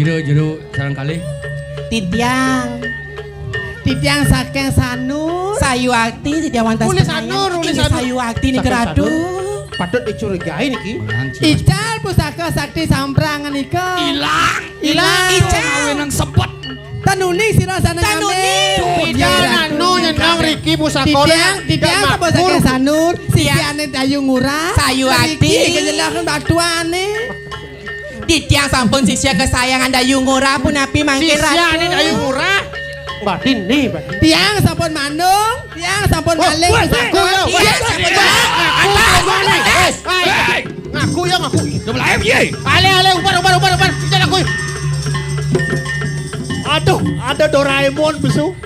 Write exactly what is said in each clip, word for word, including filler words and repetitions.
Jero, jero, sareng kalih. Titiang. Titiang saking Sanur. Sayuwakti, titiang wonten Mulih Senayan. Sanur, mulih Inggih Sanur. Sayuwakti nika, Saking Ratu. Sanur. Patut dicurigai niki. Ical pusaka sakti samprangan nika. Ilang. Ilang. Ical. Awe nang sepet. Ten uning sira saneng Ten uning. Ame. Tuh, Ida Ratu. Nanu nyenang riki pusaka. Titiang, titiang sampun saking Sanur. Sisiane Dayu Ngurah. Sayuwakti. Niki kejelaken batuane. Titiang sampun sisia kesayangan Dayu Ngurah, punapi mangke, Ratu? Sisiane Dayu Ngurah. Batin nih, batin. Tiang sampun mandung, tiang sampun maling, weh, pusaka. Weh, weh, tiang sampun weh, ngaku, ngaku, ngaku. Hei, hei. Ngaku ya, ngaku. Udah mulai, piye? Ale, ale, ubar, ubar, ubar, ubar. Kita ngaku. Aduh, ada Doraemon, besu.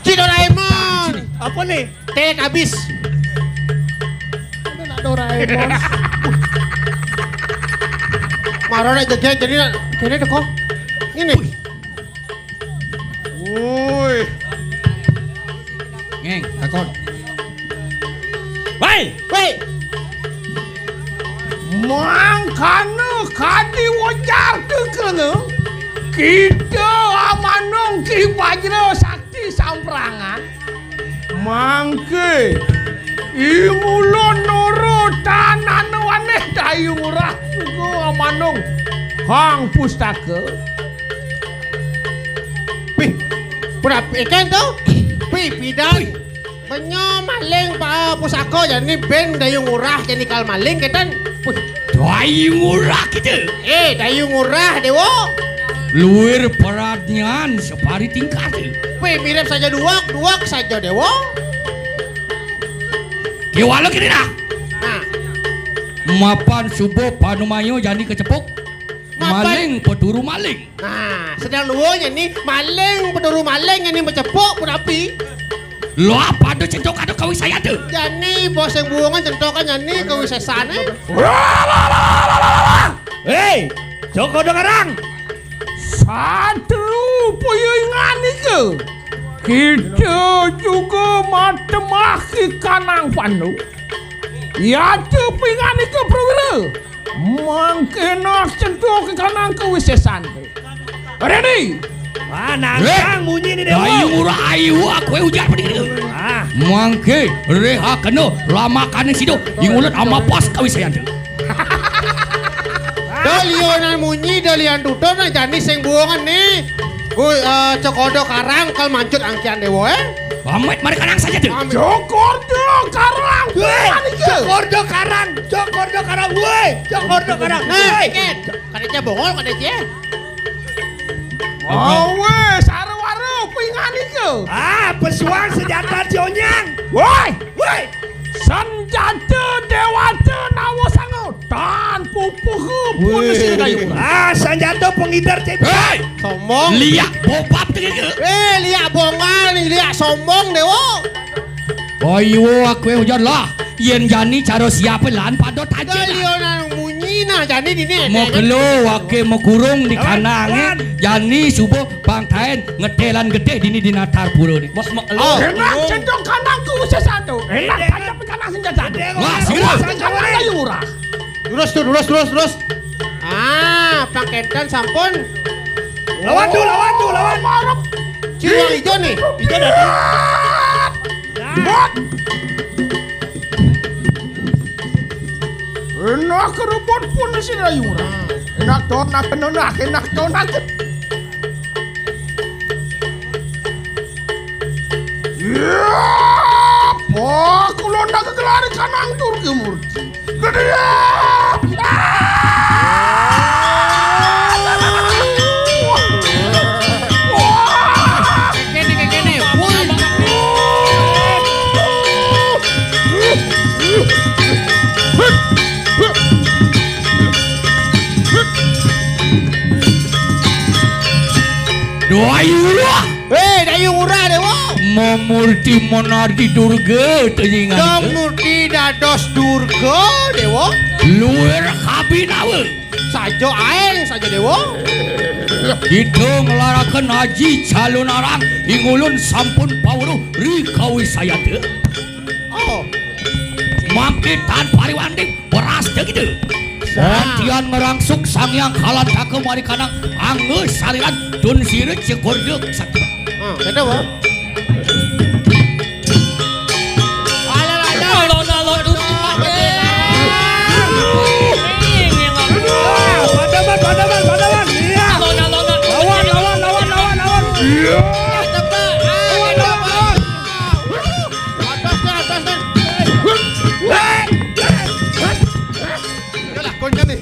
Ci Doraemon. Apa nih? Telet habis. Ada nak Doraemon. Maro nek jejet jadi nak kene teko. Ngene. Woi. Ngeng, takon. Woi, woi. Mangkana kadi wajar tekene. Kita amanung Ki Bajra Sakti Samprangan. Mangke, ingulun nurut tanana waneh Dayu Ngurah juga amanung Kang Pustaka. Pih, pura ikan to? Pih, pidan. Benyo maling pa pusaka jani ben Dayu Ngurah jani kal maling ketan. Wih, Dayu Ngurah kita. Eh, Dayu Ngurah, Dewa. Luwir pradnyan separi tingkat. Wih, mirip saja duwek, duwek saja, Dewa. Kewala kini dah. Nah. Mapan subuh panumayo jani kecepuk. Mapan maling peturu maling. Nah, sedang luwanya ni maling peturu maling yang ni mecepuk punapi. Lo apa ada centok ada kawisayan tu? Jani bos yang buangan centokan jani kawisesan eh. Hei, Joko Dengarang. Satru puyuingan nika. Kita juga matemah ki kanang pandu. Ya tu pingan nika perwira. Mangkena centok ki kanang kawisesan. Reni. Ah, nangkang munyi ni, Dewa. Ayu murah ayu aku ujar pedih. Ah. Mangke reha kena lamakane sido. Ingulat amapas kawisayan tu. Dalianan munyi, dalian tutur, nah jani sing buangan ni. Ku, eh, Cokodo Karang kal mancut angkian Dewa, eh. Pamit mari kanang saja tu. Pamit. Cokodo Karang. Weh, Cokodo Karang. Cokodo Karang. Weh, Cokodo Karang. Nah, weh. Ken. Kada cia bongol, kada cia. Awe, sarwara pingan nika. Ah, pesuang senjata Cionyang. Woi, woi. Senjata dewata nawa sanga tan pupuh pun sing kayu. Ah, senjata pengidar cek. Hei, sombong. Liak bobab tu ke? Eh, liak bongal ni, liak sombong dewa. Ayo aku ujar lah. Yen jani cara siape lan pada taja. Dalianan munyi nah jani dini. Mau kelo wake mau kurung di kanange. Jani subuh pangtaen ngetelan getih dini di natar pura ni. Bos mau kelo. Oh. Enak cendok kanangku sesatu. Enak taja pekanang senjata. Wah, segera. Kayu murah. Terus tu, terus, terus, terus. Ah, paketan sampun. Lawan tu, lawan tu, lawan. Marep. Ciwang ijo ni. Ijo dah. Bot. Enak kerebut pun si Dayu. Enak tonak, enak, enak tonak. Ya, apa kula ndak kegelari kanang Durga Murti. Gedhe. Kene, kene, kene. Woi. Doayu. Eh, Dayu Ngurah, Dewa. Mamurti monardi Durga, tenyingan. Dong murti dados Durga, Dewa. Luwir kabinawa. Saja aeng, saja Dewa. Kita ngelaraken Aji Calonarang, ingulun sampun pawruh ri kawisayata. Oh. Mangke tan pariwanding, berasta kita. Pontian ngerangsuk Sang Hyang Kalantaka mari kanang angge saliran tun sirih cekurduk satra. Hmm, beda, Bang. Alon-alon. Padaman, padaman, padaman. Iya. Alon-alon. Lawan, lawan, lawan, lawan, lawan. Iya. Tebak. Lawan, lawan, lawan. Atas, atas, atas. Yalah, kau jadi.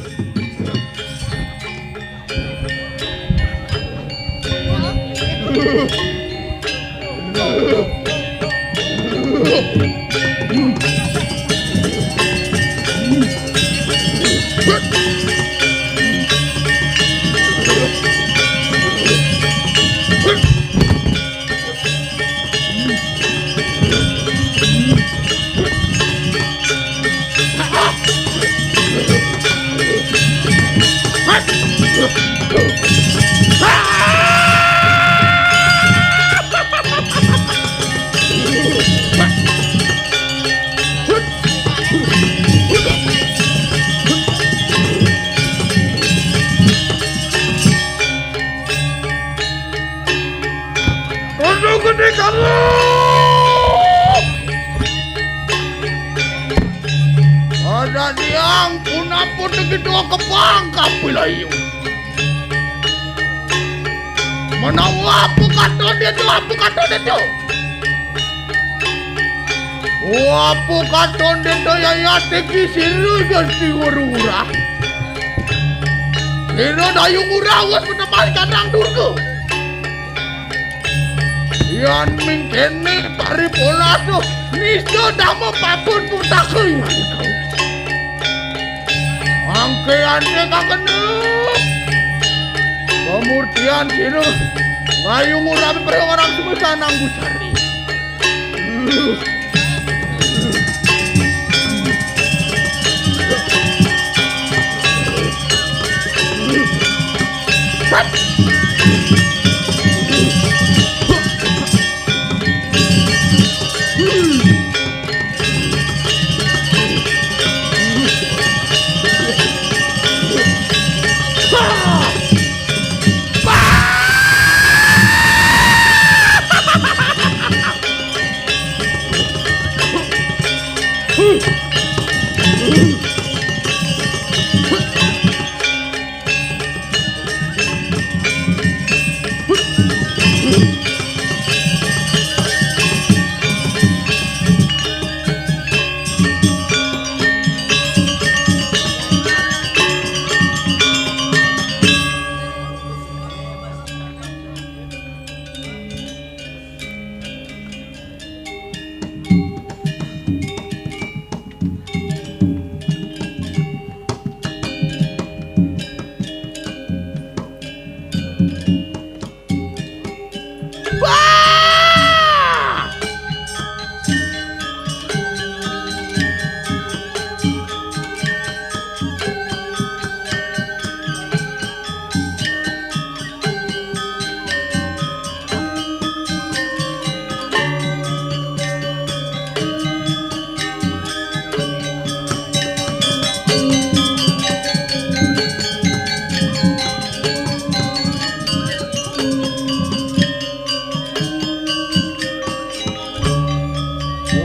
Kudu gedé kamu. Ada diang punapun gitu kepang kapilayu. Menawa apa kata dia tu, apa kata dia tu? Apa kata dia tu, ya, ya, teki siru jadi urung urah. Kira dayung urah wes menemani kandang durga. Yan mingkene paripola tu nista dama papun putaka iman kau. Mangke ante kakene pemurtian sira ngayung urapi pereng orang semesta nang busari.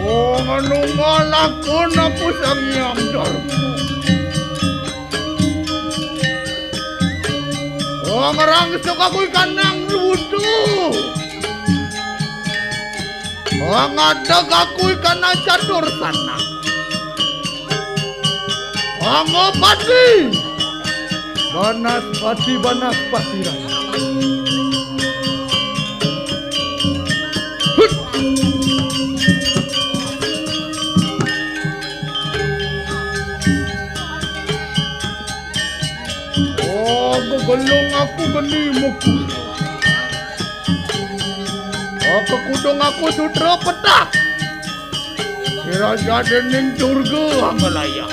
Oh, manunggal lakon aku Sang Hyang Darma. Oh, ngerang suka aku ikan nang ludu. Oh, ngadeg aku ikan nang catur sana. Angopati. Banaspati, Banaspati Raya. Hut. Oh, gegelung aku geni mukul. Oh, kekudung aku sudra petak. Kira jadening durga anggalaya.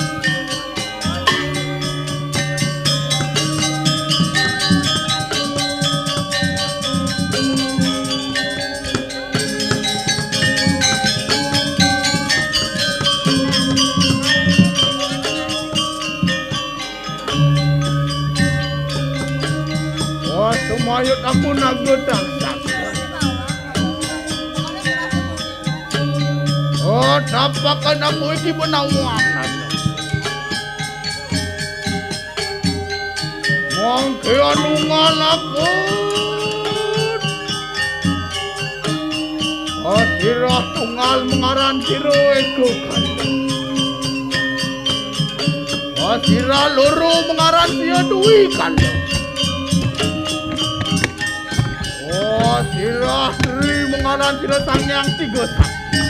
Aku naga taksaka. Oh, tapakan aku iki benawang. Mangke anu ngalakon. Oh, sira tunggal mengaran sira ego kandha. Oh, sira loro mengaran sira duwi kandha. Oh, sira sri mengaran sira sang yang tiga sakti.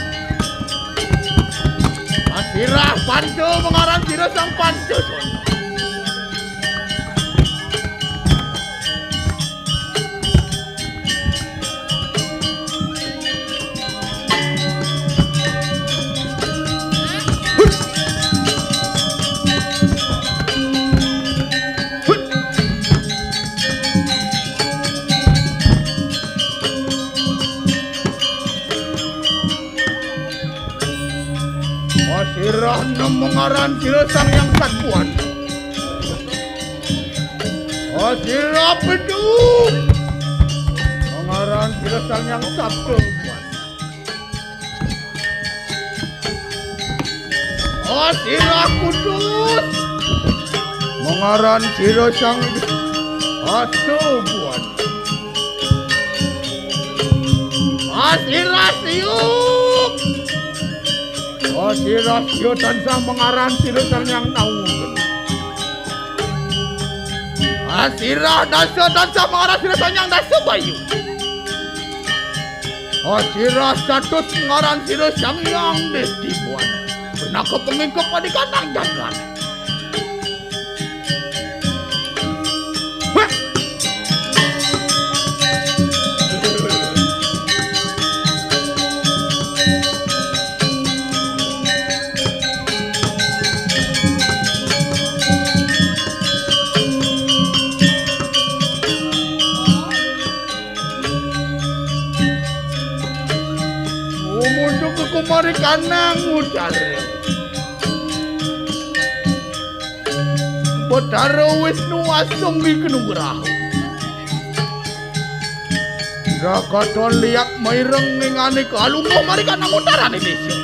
Oh, sira panca mengaran sira sang panca sono. Sira nem mengaran sira sang yang satuan. Oh, sira pitu. Mengaran sira sang yang sabda. Oh, sira kudus. Mengaran sira sang astubuan. Oh, sira siuk. Oh, sira siuk tansah mengaran sira sang yang naungken. Asira dasa tansah mengaran sira sang yang dasa bayu. Asira satus mengaran sira sang yang destibuan. Benaka pengingkep padikan nang jagat. Wah! Umutuk kumari kanang ujar. Betara Wisnu asung ing nugraha. Rakaton liak maireng ing anika alungguh mari kanang utaraning desa.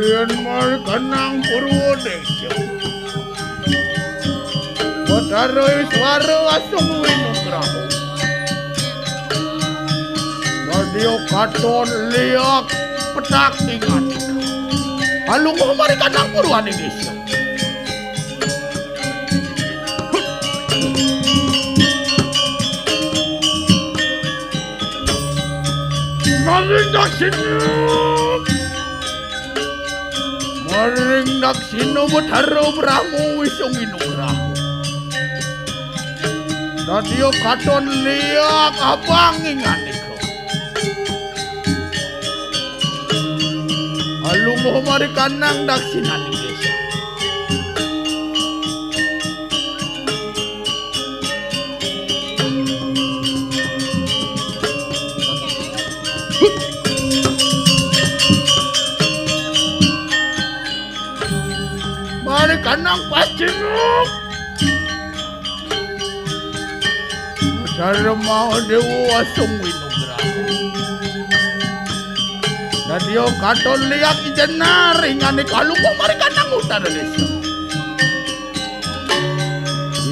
Yen mari kenang Purwadesa. Betara Iswara asung winugraha. Radya katon liak petak ingat. Alungguh mari kanang purwaning desa. Maring daksina. Maring daksina Betara Brahma wis winugraha. Dadya katon liak abang ing anika. Alungguh mari kanang daksinaning desa. Mari kanang pacinguk. Sarma dewa asung winugraha. Dadya katon liak ijenar ingane kalungguh mari kanang utara desa.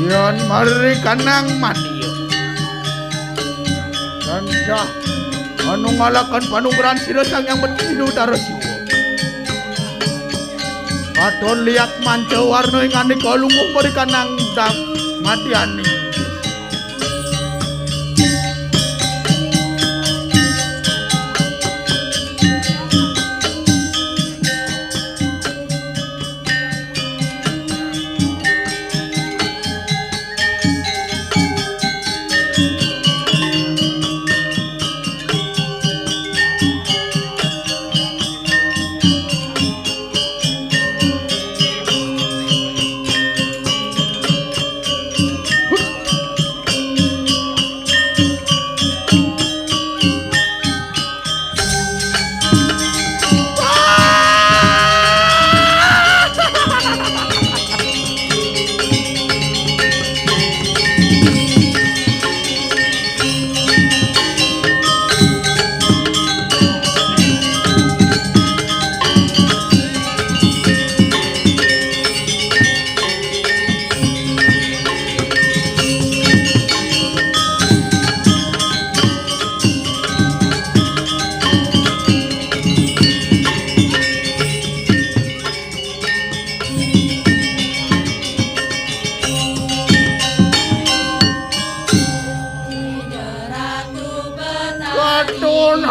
Yan mari kanang mania. Tansah anu ngalakon panugrahan sira Sang Hyang Betara Siwa. Katon liak manca warna ingane kalungguh mari kanang dam matiani.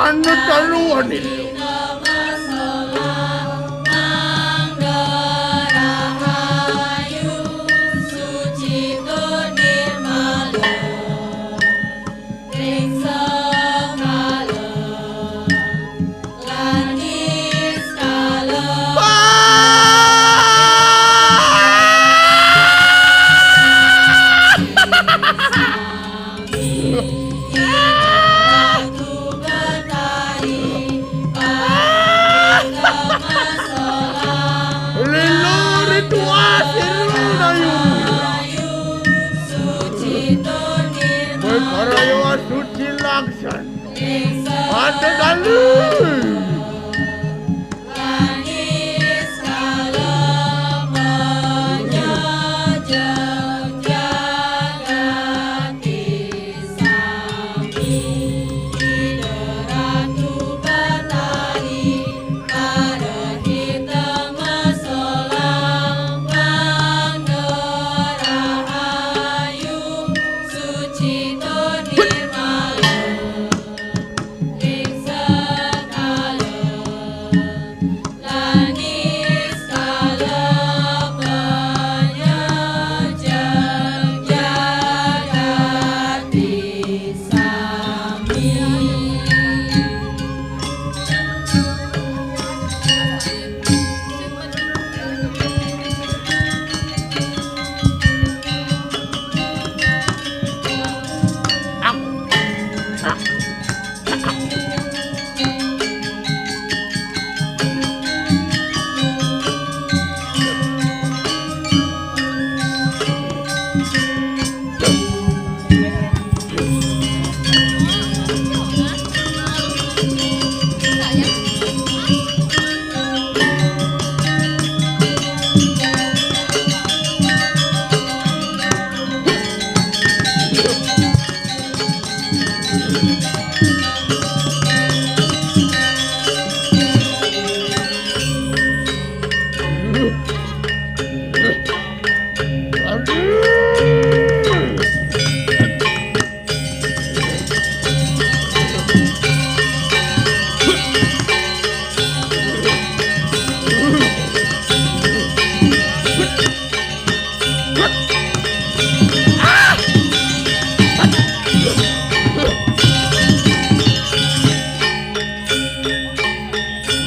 Anu taluan itu. Lilur itu asir dayung. Baik, para yawa suci laksan. Ada dalil.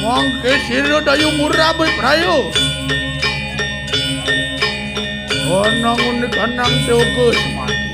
Mangke sira dayung urabe prayo. Ana ngene kanang teogo semati.